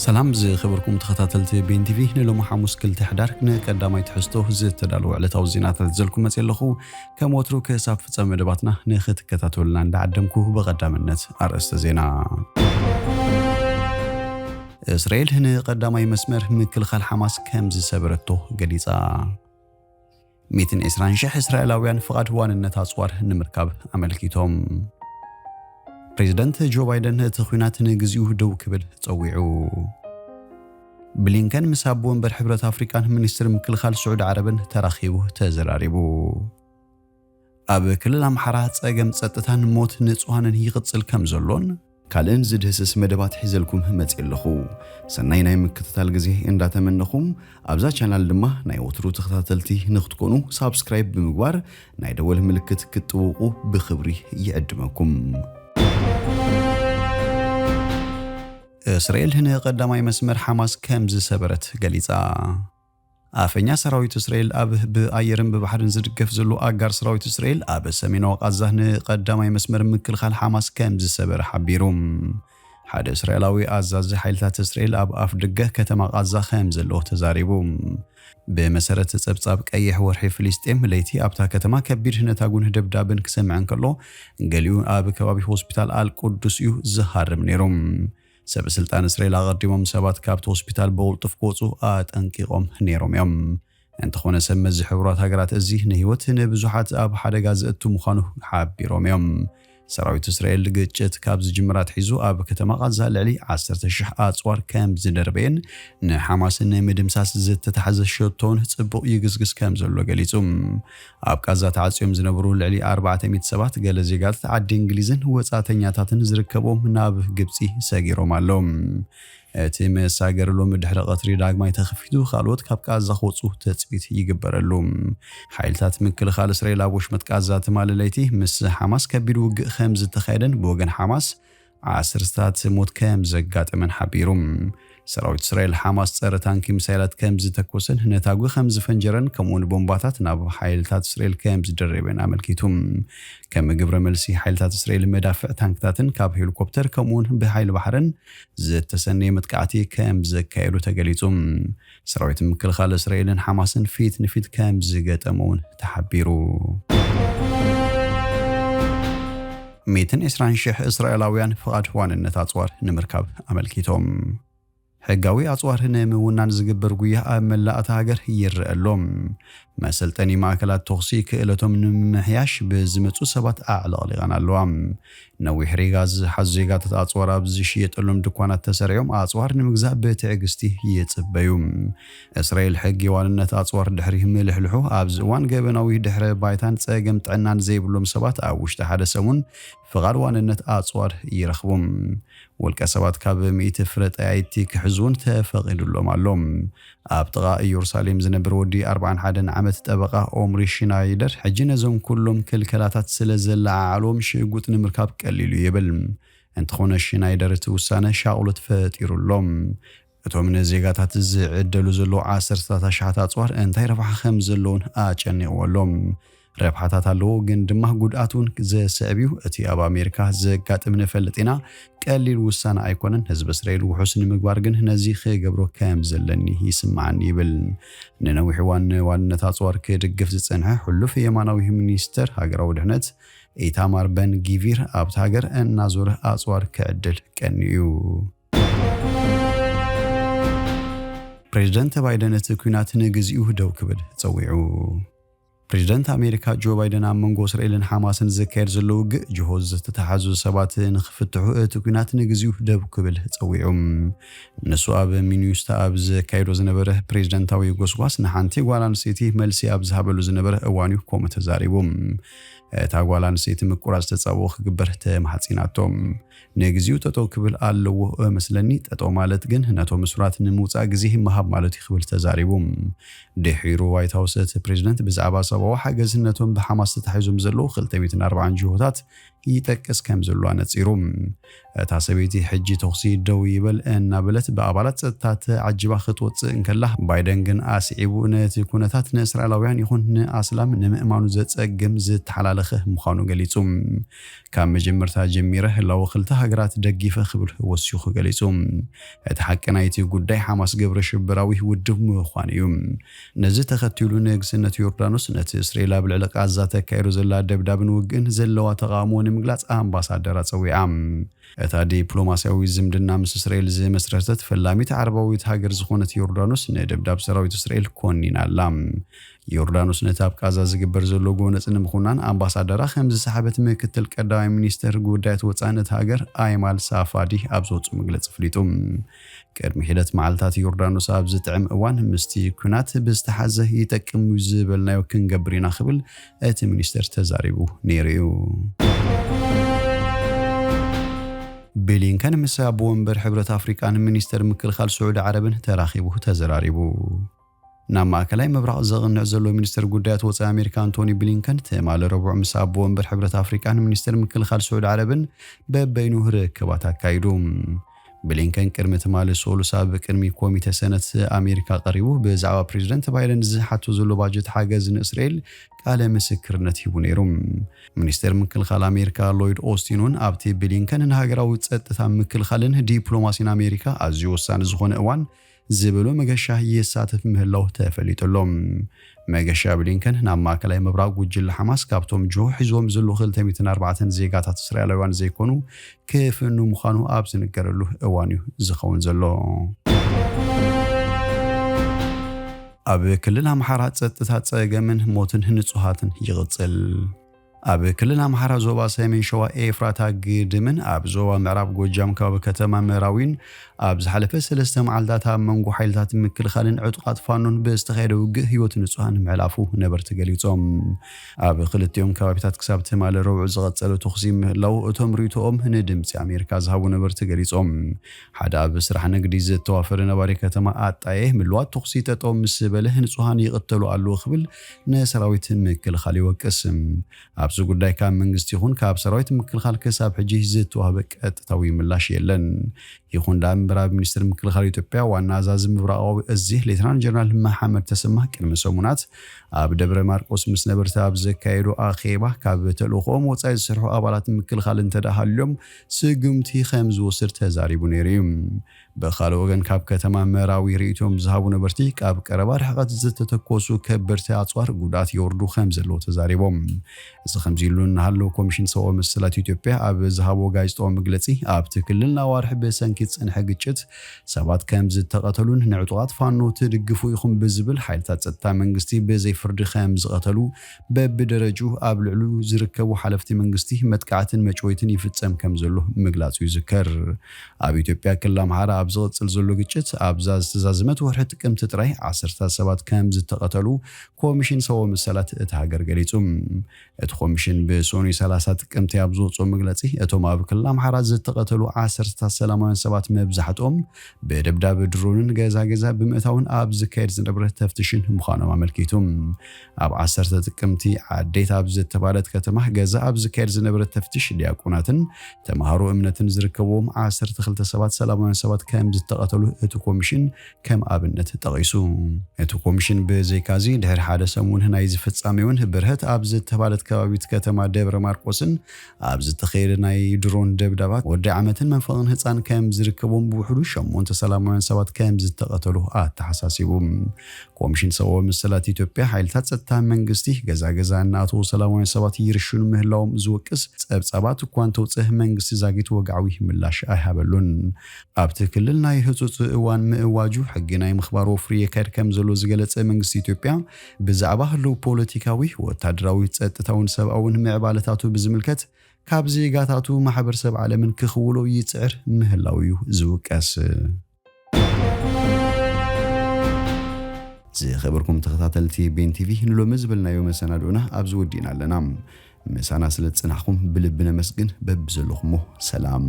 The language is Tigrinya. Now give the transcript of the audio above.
ሰላም ዝኸበርኩም ተኸታተልቲ ቤን ቲቪ፣ ንሎሚ ሓሙስ ክልተ ሕዳር ንቀዳማይ ትሕዝቶ ዝተዳለወ ዕለታዊ ዜናታት ዘልኩም መጽእ ኣለኹ። ከም ወትሩ ክሳብ ፍጻመ መደባትና ንኽትከታተሉና እንዳዓደምኩ፣ ብቐዳምነት ኣርእስተ ዜና። እስራኤል ንቀዳማይ መስመር ምክልኻል ሓማስ ከም ዝሰበረቶ ገሊጻ። ሚእትን ዕስራን ሽሕ እስራኤላውያን ፍቓድ ዋንነት ኣጽዋር ንምርካብ ኣመልኪቶም። ፕሬዚደንት ጆ ባይደን እቲ ኲናት ንግዚኡ ደው ክብል ጸዊዑ። ብሊንከን ምስ ኣቦ ወንበር ሕብረት ኣፍሪቃን ሚኒስትር ምክልኻል ስዑዲ ዓረብን ተራኺቡ ተዘራሪቡ። ኣብ ክልል ኣምሓራ ጸገም ጸጥታን ሞት ንጹሃንን ይቕጽል ከም ዘሎን ካልእን ዝድህስስ መደባት ሒዘልኩም መጽእ ኣለኹ። ሰናይ ናይ ምክትታል ግዜ እንዳተመነኹም፣ ኣብዛ ቻናል ድማ ናይ ወትሩ ተኸታተልቲ ንክትኮኑ ሳብስክራይብ ብምግባር ናይ ደወል ምልክት ክትጥውቑ ብኽብሪ ይዕድመኩም። እስራኤል ንቀዳማይ መስመር ሓማስ ከም ዝሰበረት ገሊጻ። ኣፈኛ ሰራዊት እስራኤል ኣብ ብኣየርን ብባሕርን ዝድገፍ ዘሎ ኣጋር ሰራዊት እስራኤል ኣብ ሰሜናዊ ቃዛ ንቀዳማይ መስመር ምክልኻል ሓማስ ከም ዝሰበረ ሓቢሩ። ሓደ እስራኤላዊ ኣዛዚ ሓይልታት እስራኤል ኣብ ኣፍ ደገ ከተማ ቃዛ ከም ዘለዎ ተዛሪቡ። ብመሰረት ጸብጻብ ቀይሕ ወርሒ፣ ፍልስጤም ለይቲ ኣብታ ከተማ ከቢድ ነታጉን ደብዳብን ክሰምዕ እንከሎ፣ ገሊኡ ኣብ ከባቢ ሆስፒታል ኣል ቁዱስ እዩ ዝሃርም ነይሩ። ሰብ ስልጣን እስራኤል ኣቐዲሞም ሰባት ካብቲ ሆስፒታል ብቕልጡፍ ክወጹ ኣጠንቂቖም ነይሮም እዮም። እንተኾነ ሰብ መዚ ሕቡራት ሃገራት እዚ ንህይወት ንብዙሓት ኣብ ሓደጋ ዘእቱ ምዃኑ ሓቢሮም እዮም። ሰራዊት እስራኤል ግጭት ካብ ዝጅምር ኣትሒዙ ኣብ ከተማ ቃዛ ልዕሊ ዓሰርተ ሽሕ ኣጽዋር ከም ዝደርበየን ንሓማስ ንምድምሳስ ዝተታሕዘ ሸቶን ጽቡቕ ይግስግስ ከም ዘሎ ገሊጹ። ኣብ ቃዛ ተዓጽዮም ዝነበሩ ልዕሊ ኣርባዕተ ሚእቲ ሰባት፣ ገለ ዜጋታት ዓዲ እንግሊዝን ወጻእተኛታትን ዝርከቦም፣ ናብ ግብጺ ሰጊሮም ኣለዉ። እቲ መሳገሪ ሎሚ ድሕሪ ቀትሪ ዳግማይ ተኸፊቱ፣ ካልኦት ካብ ቃዛ ክወጹ ትጽቢት ይግበረሉ። ሓይልታት ምክልኻል እስራኤል ኣብ ወሽመጥ ቃዛ ትማሊ ለይቲ ምስ ሓማስ ከቢድ ውግእ ከም ዝተኻየደን ብወገን ሓማስ ዓሰርተታት ሞት ከም ዘጋጠመን ሓቢሩ። ሰራዊት እስራኤል ሓማስ ጸረ ታንኪ ሚሳይላት ከም ዝተኮሰን ነታጒ ከም ዝፈንጀረን፣ ከምኡውን ቦምባታት ናብ ሓይልታት እስራኤል ከም ዝደረበን ኣመልኪቱ። ከም ግብረ መልሲ፣ ሓይልታት እስራኤል መዳፍዕ ታንክታትን ካብ ሄሊኮፕተር ከምኡውን ብሓይሊ ባሕርን ዝተሰነየ መጥቃዕቲ ከም ዘካየዱ ተገሊጹ። ሰራዊት ምክልኻል እስራኤልን ሓማስን ፊት ንፊት ከም ዝገጠሙ እውን ተሓቢሩ። ሚእትን ዕስራን ሽሕ እስራኤላውያን ፍቓድ ዋንነት ኣጽዋር ንምርካብ ኣመልኪቶም። ሕጋዊ ኣጽዋር ንምውናን ዝግበር ጉያ ኣብ መላእ እታ ሃገር ይረአ ኣሎ። መሰልጠኒ ማእከላት ተኹሲ ክእለቶም ንምምሕያሽ ብዝመጹ ሰባት ኣዕለቕሊቐን ኣለዋ። ነዊሕ ሪጋ ዝሓዙ ዜጋታት ኣጽዋር ኣብ ዝሽየጠሎም ድኳናት ተሰሪዖም ኣጽዋር ንምግዛእ ብትዕግስቲ ይጽበዩ። እስራኤል ሕጊ ዋንነት ኣጽዋር ድሕሪ ምልሕልሑ፣ ኣብዚ እዋን ገበናዊ ድሕረ ባይታን ጸገም ጥዕናን ዘይብሎም ሰባት ኣብ ውሽጢ ሓደ ሰሙን ፍቓድ ዋንነት ኣጽዋር ይረኽቡ። ውልቀ ሰባት ካብ ሚእቲ ፍረ ጠያይቲ ክሕዙ እውን ተፈቒዱሎም ኣሎ። ኣብ ጥቓ ኢየሩሳሌም ዝነብር ወዲ ኣርባዓን ሓደን ዓመት ጠበቓ ኦምሪ ሽናይደር፣ ሕጂ ነዞም ኩሎም ክልከላታት ስለ ዘለዓዓልዎም ሽጉጥ ንምርካብ ቀሊል እዩ ይብል። እንተኾነ ሽናይደር እቲ ውሳነ ሻቕሎት ፈጢሩ ኣሎ። እቶም ንዜጋታት ዝዕደሉ ዘለዉ ዓሰርተታት ኣሽሓት ኣጽዋር እንታይ ረብሓ ከም ዘለዉን ኣጨኒቕዎ ኣሎ። ረብሓታት ኣለዎ፣ ግን ድማ ጉድኣት እውን ዘስዕብ እዩ። እቲ ኣብ ኣሜሪካ ዘጋጥም ንፈልጥ ኢና። ቀሊል ውሳነ ኣይኮነን። ህዝቢ እስራኤል ውሑስ ንምግባር ግን ነዚ ክገብሮ ከም ዘለኒ ይስምዓኒ ይብል። ንነዊሕ እዋን ንዋንነት ኣጽዋር ክድግፍ ዝጸንሐ ሕሉፍ የማናዊ ሚኒስተር ሃገራዊ ድሕነት ኢታማር በን ጊቪር ኣብቲ ሃገር እናዞረ ኣጽዋር ክዕድል ቀንዩ እዩ። ፕሬዚደንት ባይደን እቲ ኲናት ንግዚኡ ደው ክብል ጸዊዑ። ፕሬዚደንት ኣሜሪካ ጆ ባይደን ኣብ መንጎ እስራኤልን ሓማስን ዝካየድ ዘሎ ውግእ ጅሆ ዝተተሓዙ ሰባት ንኽፍትሑ እቲ ኲናት ንግዚኡ ደው ክብል ጸዊዑ። ንሱ ኣብ ሚኒሶታ ኣብ ዘካየዶ ዝነበረ ፕሬዚደንታዊ ጎስጓስ ንሓንቲ ጓል ኣንስተይቲ መልሲ ኣብ ዝሃበሉ ዝነበረ እዋን እዩ ከምኡ ተዛሪቡ። እታ ጓል ኣንስተይቲ ምቁራጽ ተጻብኦ ክግበር ተማሕጺናቶ። ንግዚኡ ጠጠው ክብል ኣለዎ እመስለኒ። ጠጠው ማለት ግን ነቶም እሱራት ንምውጻእ ግዜ ምሃብ ማለት እዩ ክብል ተዛሪቡ። ድሒሩ ዋይት ሃውስ እቲ ፕሬዚደንት ብዛዕባ ሰብኣዊ ሓገዝ ነቶም ብሓማስ ተታሒዞም ዘለዉ ክልተ ሚእትን ኣርባዓን ጅሆታት ይጠቅስ ከም ዘሎ ኣነጺሩ። እታ ሰበይቲ ሕጂ ተኹሲ ደው ይበል እናበለት ብኣባላት ጸጥታ ተዓጂባ ክትወጽእ እንከላ፣ ባይደን ግን ኣስዒቡ ነቲ ኩነታት ንእስራኤላውያን ይኹን ንኣስላም ንምእማኑ ዘጸግም ዝተሓላለኸ ምዃኑ ገሊጹ። ካብ መጀመርታ ጀሚረ ህላወ ክልተ ሃገራት ደጊፈ ክብል ወሲኹ ገሊጹ። እቲ ሓቂ ናይቲ ጉዳይ ሓማስ ግብረ ሽበራዊ ውድብ ምዃኑ እዩ። ነዚ ተኸቲሉ ንግስነት ዮርዳኖስ ነቲ እስራኤል ኣብ ልዕሊ ቃዛ ተካይዶ ዘላ ደብዳብን ውግእን ዘለዋ ተቓውሞ ንምግላጽ ኣምባሳደራ ጸዊዓ። እታ ዲፕሎማስያዊ ዝምድና ምስ እስራኤል ዝመስረተት ፈላሚት ዓረባዊት ሃገር ዝኾነት ዮርዳኖስ ንደብዳብ ሰራዊት እስራኤል ኮኒና ኣላ። ዮርዳኖስ ነቲ ኣብ ቃዛ ዝግበር ዘሎ ጎነጽ ንምኹናን ኣምባሳደራ ከም ዝሰሓበት ምክትል ቀዳማይ ሚኒስትር ጉዳያት ወጻኢ እቲ ሃገር ኣይማል ሳፋዲ ኣብ ዘውጽኡ መግለጺ ኣፍሊጡ። ቅድሚ ሒደት መዓልታት ዮርዳኖስ ኣብ ዝጥዕም እዋን ምስቲ ኲናት ብዝተሓዘ ይጠቅም እዩ ዝበልናዮ ክንገብር ኢና ክብል እቲ ሚኒስትር ተዛሪቡ ነይሩ እዩ። ብሊንከን ምስ ኣቦ ወንበር ሕብረት ኣፍሪቃን ሚኒስተር ምክልኻል ስዑዲ ዓረብን ተራኺቡ ተዘራሪቡ። ናብ ማእከላይ ምብራቕ ዘቕንዕ ዘሎ ሚኒስተር ጉዳያት ወጻኢ ኣሜሪካ ኣንቶኒ ብሊንከን ትማሊ ረቡዕ ምስ ኣቦ ወንበር ሕብረት ኣፍሪቃን ሚኒስተር ምክልኻል ስዑዲ ዓረብን በበይኑ ርክባት ኣካይዱ። ብሊንከን ቅድሚ ትማሊ ሰሉስ ኣብ ቅድሚ ኮሚተ ሰነት ኣሜሪካ ቀሪቡ ብዛዕባ ፕሬዚደንት ባይደን ዝሓቶ ዘሎ ባጀት ሓገዝ ንእስራኤል ቃለ ምስክርነት ሂቡ ነይሩ። ሚኒስተር ምክልኻል ኣሜሪካ ሎይድ ኦስቲን እውን ኣብቲ ብሊንከን ንሃገራዊ ጸጥታ ምክልኻልን ዲፕሎማሲን ኣሜሪካ ኣዝዩ ወሳኒ ዝኾነ እዋን ዝበሎ መገሻ ይሳተፍ ምህላው ተፈሊጡ ኣሎ። መገሻ ብሊንከን ናብ ማእከላይ ምብራቕ ጉጅለ ሓማስ ካብቶም ጅሆ ሒዞም ዘለዉ ክልተ ሚእትን ኣርባዕተን ዜጋታት እስራኤላውያን ዘይኮኑ ክፍኑ ምዃኑ ኣብ ዝንገረሉ እዋን እዩ ዝኸውን ዘሎ። ኣብ ክልል ኣምሓራ ጸጥታ ጸገምን ሞትን ንጹሃትን ይቕጽል። ኣብ ክልል ኣምሓራ ዞባ ሰሜን ሸዋ ኤፍራታ ግድምን ኣብ ዞባ ምዕራብ ጎጃም ከባቢ ከተማ መራዊን ኣብ ዝሓለፈ ሰለስተ መዓልታት ኣብ መንጎ ሓይልታት ምክልኻልን ዕጡቓት ፋኖን ብዝተኻየደ ውግእ ህይወት ንጹሃን ምሕላፉ ነበርቲ ገሊጾም። ኣብ ክልቲኦም ከባቢታት ክሳብ ትማሊ ረቡዕ ዝቐጸለ ተኹሲ ምህላው እቶም ርእይቶኦም ንድምጺ ኣሜሪካ ዝሃቡ ነበርቲ ገሊጾም። ሓደ ኣብ ስራሕ ንግዲ ዝተዋፈረ ነባሪ ከተማ ኣጣየ ምልዋት ተኹሲ ጠጠው ምስ በለ ንጹሃን ይቕተሉ ኣለዉ ክብል ንሰራዊት ምክልኻል ይወቅስ። ኣብዚ ጉዳይ ካብ መንግስቲ ይኹን ካብ ሰራዊት ምክልኻል ክሳብ ሕጂ ዝተዋህበ ቀጥታዊ ምላሽ የለን። ይኹን ደኣ እምበር ኣብ ሚኒስትሪ ምክልኻል ኢትዮጵያ ዋና ኣዛዚ ምብራቓዊ እዚ ሌተናል ጀነራል መሓመድ ተሰማ ቅድሚ ሰሙናት ኣብ ደብረ ማርቆስ ምስ ነበርቲ ኣብ ዘካየዶ ኣኼባ ካብ ተልእኾኦም ወጻኢ ዝሰርሑ ኣባላት ምክልኻል እንተ ደኣ ሃልዮም ስጉምቲ ከም ዝወስድ ተዛሪቡ ነይሩ እዩ። ብኻልእ ወገን ካብ ከተማ መራዊ ርእይቶም ዝሃቡ ነበርቲ ካብ ቀረባ ርሕቐት ዝተተኮሱ ከበድቲ ኣጽዋር ጉድኣት የወርዱ ከም ዘለዉ ተዛሪቦም። እዚ ከምዚ ኢሉ እናሃለወ ኮሚሽን ሰብኣዊ መሰላት ኢትዮጵያ ኣብ ዝሃቦ ጋዜጣዊ መግለጺ ኣብቲ ክልል ንኣዋርሕ ብሰንኪ ዝጸንሐ ግጭት ሰባት ከም ዝተቐተሉን ንዕጡቓት ፋኖ ትድግፉ ኢኹም ብዝብል ሓይልታት ጸጥታ መንግስቲ ብዘይ ፍርዲ ከም ዝቐተሉ በብደረጅኡ ኣብ ልዕሉ ዝርከቡ ሓለፍቲ መንግስቲ መጥቃዕትን መጭወይትን ይፍጸም ከም ዘሎ ምግላጹ ይዝከር። ኣብ ኢትዮጵያ ክልል ኣምሓራ ኣብ ዝቕጽል ዘሎ ግጭት ኣብዛ ዝተዛዘመት ወርሒ ጥቅምቲ ጥራይ ዓሰርታት ሰባት ከም ዝተቐተሉ ኮሚሽን ሰብኣዊ መሰላት እቲ ሃገር ገሊጹ። እቲ ኮሚሽን ብሰኑይ ሰላሳ ጥቅምቲ ኣብ ዝወፅኦ መግለፂ እቶም ኣብ ክልል ኣምሓራ ዝተቐተሉ ዓሰርተታት ሰላማውያን ሰባት መብዛሕትኦም ብደብዳብ ድሮንን ገዛ ገዛ ብምእታውን ኣብ ዝካየድ ዝነበረ ተፍትሽን ምዃኖም ኣመልኪቱ። ኣብ ዓሰርተ ጥቅምቲ ዓዴት ኣብ ዝተባለት ከተማ ገዛ ኣብ ዝካየድ ዝነበረ ተፍትሽ ዲያቆናትን ተምሃሮ እምነትን ዝርከብዎም ዓሰርተ ክልተ ሰባት ሰላማውያን ሰባት ከም ዝተቐተሉ እቲ ኮሚሽን ከም ኣብነት ጠቒሱ። እቲ ኮሚሽን ብዘይካዚ ድሕሪ ሓደ ሰሙን ናይዚ ፍጻሜ እውን ብርሀት ኣብ ዝተባለት ከባቢት ከተማ ደብረ ማርቆስን ኣብ ዝተኸየደ ናይ ድሮን ደብዳባት ወዲ ዓመትን መንፈቕን ህፃን ከም ዝርከቦም ብውሕዱ ሸሞንተ ሰላማውያን ሰባት ከም ዝተቐተሉ ኣተሓሳሲቡ። ኮሚሽን ሰብኣዊ መሰላት ኢትዮጵያ ሓይልታት ጸጥታ መንግስቲ ገዛ ገዛ እናኣተዉ ሰላማውያን ሰባት ይርሽኑ ምህላዎም ዝወቅስ ጸብጻባት እኳ እንተውፅእ መንግስቲ ዛጊት ወግዓዊ ምላሽ ኣይሃበሉን። ኣብቲ ክልል ናይ ህጹጽ እዋን ምእዋጁ ሕጊ ናይ ምኽባር ወፍሪ የካየድ ከም ዘሎ ዝገለጸ መንግስቲ ኢትዮጵያ ብዛዕባ ህልው ፖለቲካዊ፣ ወታደራዊ፣ ጸጥታውን ሰብኣውን ምዕባለታቱ ብዝምልከት ካብ ዜጋታቱ ማሕበረሰብ ዓለምን ክኽውሎ ይጽዕር ምህላው እዩ ዝውቀስ። ዝኸበርኩም ተኸታተልቲ ቤን ቲቪ ንሎሚ ዝበልናዮ መሰናድኦና ኣብዚ ወዲእና ኣለና። ምሳና ስለ ዝጽናሕኩም ብልቢ ነመስግን። በብዘለኹሞ ሰላም።